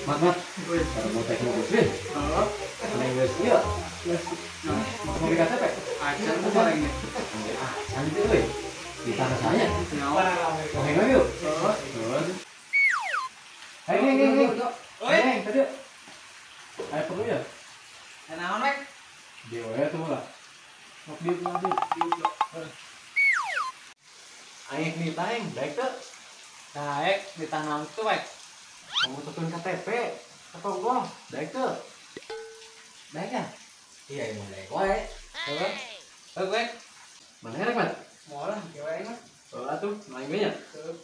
Mat, kalau mau teknik gue, neng gue sih, mau bikin KTP? Acan tuh orangnya. Acan itu gue, di tanah saya. Mau heng yuk? Heng, heng, heng, heng, tadi. Ayo perlu ya? Naon rek? Dewa tuh lah. Mau dia lagi. Aing nih taeng, baik tuh. Daek di tanah tuh baik. Kamu tutuin KTP atau gua, daek tuh. Daek ya? Iya, ini daek wae. Heeh. Heeh, baik. Mana rek, Mat? Mau lah, ge wae mah. Oh, atuh, main gue nya. Heeh.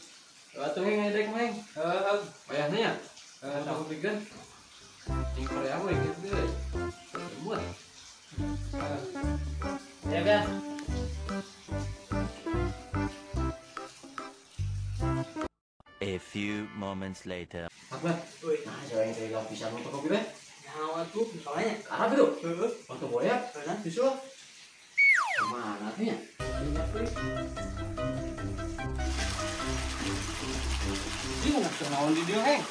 Atuh heng daek main. Heeh. Wayahna nya. Heeh, aku bikin. Yang Korea we gitu deh. Buat. Ya, ya. A few moments later. Apa? Nah, saya yang tega bisa nonton kopi deh. Nyawa tuh, misalnya. Arab itu? Heeh. Waktu boya? Heeh. Disuruh. Kemana tuh ya? Ini mau naon di dieu, heng.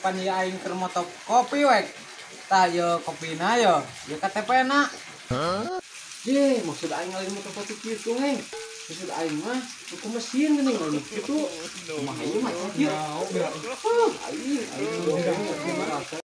Pan ieu aing keur moto kopi wek. Tah ieu kopina yo, ieu KTP-na. Hah? Ye, maksud aing ngalih moto kopi kitu, heng. Maksud aing mah tuku mesin geuning ngalih kitu. Kumaha ieu mah kieu? Aing aing.